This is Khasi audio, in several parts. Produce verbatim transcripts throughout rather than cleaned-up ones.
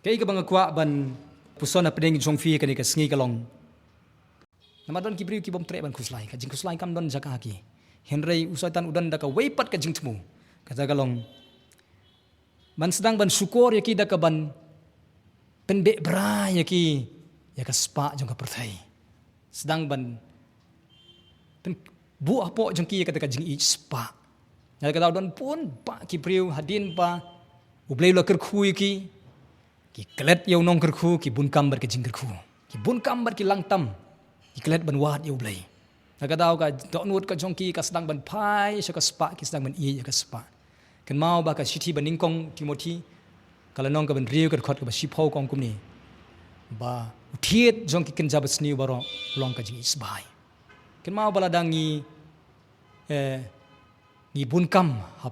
Kaei kaba nga kwah ban puson hapdeng jong phi kane ka sngi ka long, namar don ki briew ki bym treh ban khuslai, ka jingkhuslai kam don jaka ha ki. Hynrei u Soitan u don da kawei pat ka jingthmu, kata ka long ban sdang ban shukor ïa ki da kaban pynbeh bra ïa ki ïa ka spah jong ka pyrthei. Sdang ban pynbuh hapoh jong ki ïa kata ka jingïeit spah. Nga kata don bun bah ki briew hadien ba U Blei u la kyrkhu ïa ki, ki klet ïa u nongkyrkhu, ki bun kam bad ka jingkyrkhu, ki bun kam bad ki lang tam, ki klet ban wad ïa U Blei. Nga kata ka dohnud ka jong ki ka sdang ban phai sha ka spah, ki sdang ban ïeit ïa ka spah. Kynmaw ba ka shithi ba nyngkong Timothi ka lynnong kaba hynriew ka dkhot kaba shiphew ka ong kumne, ba u thied jong ki kynja basniew baroh u long ka jingïeit sbai. Kynmaw ba lada ngi, eh, ngi bun kam ha,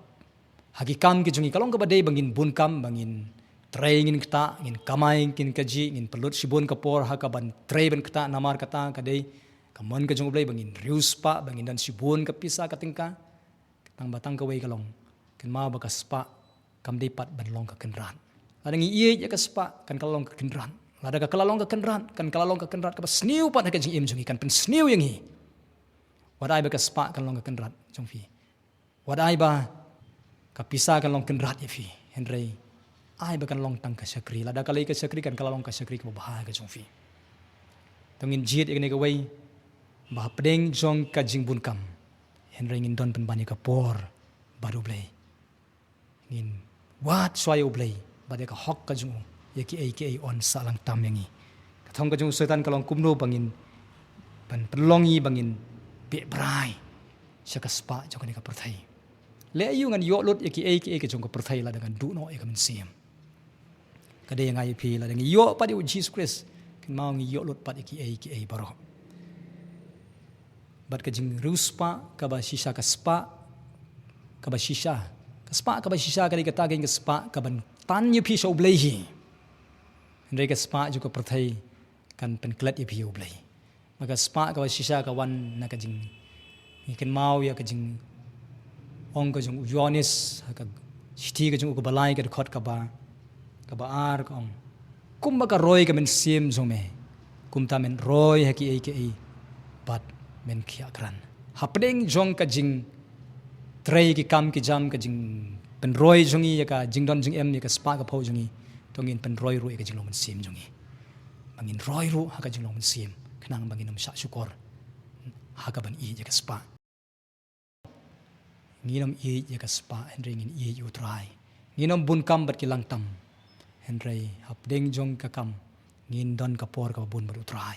ha ki kam ki jong ngi, ka long kaba dei ba ngin bun kam, ba ngin trei ngin ktah, ngin kamai ngin kajih, ngin pynlut shibun ka por ha kaban trei ban ktah, namar kata ka dei ka mon ka jong U Blei ba ngin riewspah, ba ngin don shibun ka pisa ka tyngka. Tangba tang kawei ka long, kynmaw ba ka spah kam dei pat ban long ka kynrad. Lada ngi ïeit ïa ka spah, kan ka la long ka kynrad. Lada ka la long ka kynrad, kan ka la long ka kynrad kaba sniew pat ha ka jingim jong ngi, kan pynsniew ïa ngi. Wat ai ba ka spah kan long ka kynrad jong phi. Wat ai ba ka pisa kan long kynrad ïa phi. Hynrei ai ba kan long tang ka shakri. Lada ka la long ka shakri, kan ka la long ka shakri kaba bha ha ka jong phi. To ngin jied ïa kane kawei, ba hapdeng jong ka jingbun kam, hynrei ngin don pynban ïa ka por bad U Blei. Ngin wad shuwa ïa U Blei bad ïa ka hok ka jong u, ïa kiei kiei un sa lang tam ïa ngi. Ka thong ka jong u Soitan ka long kumno ba ngin ban pynlong ïa, ba ngin beh bra sha ka spah jong kane ka pyrthei. Leh aïu ngan ïoh lut ïa kiei kiei ka jong ka pyrthei lada ngan duh noh ïa ka mynsiem? Ka dei ïa nga ïa phi, lada ngi ïoh pat ïa u Jisu Khrist, kynmaw ngi ïoh lut pat ïa kiei kiei baroh. Bad ka jingriewspah kaba shisha, ka spah kaba shisha, ka spah kaba shisha ka dei kata ka spah kaban tan ïa phi sha U Blei hi. Hynrei ka spah jong ka pyrthei kan pynklet ïa phi ïa U Blei. Bad ka spah kaba shisha ka wan na ka jing, ngi kynmaw ïa ka jingong ka jong u Ïoannis ha ka shithi ka jong u kaba lai, ka dkhot kaba, kaba ar, ka ong, kumba ka roi ka mynsiem jong me, kumta men roi ha kiei kiei bad men khiah krat. Hapdeng jong ka jingtrei ki kam ki jam, ka jingpynroi jong ngi ïa ka jingdon jingem, ïa ka spah ka phew jong ngi, to ngin pynroi ruh ïa ka jinglong mynsiem jong ngi. Ba ngin roi ruh ha ka jinglong mynsiem, khnang ba ngin ym shah shukor ha kaban ïeit ïa ka spah. Ngin ym ïeit ïa ka spah, hynrei ngin ïeit ïa U Trai. Ngin ym bun kam bad ki lang tam, hynrei hapdeng jong ka kam ngin don ka por kaba bun bad U Trai.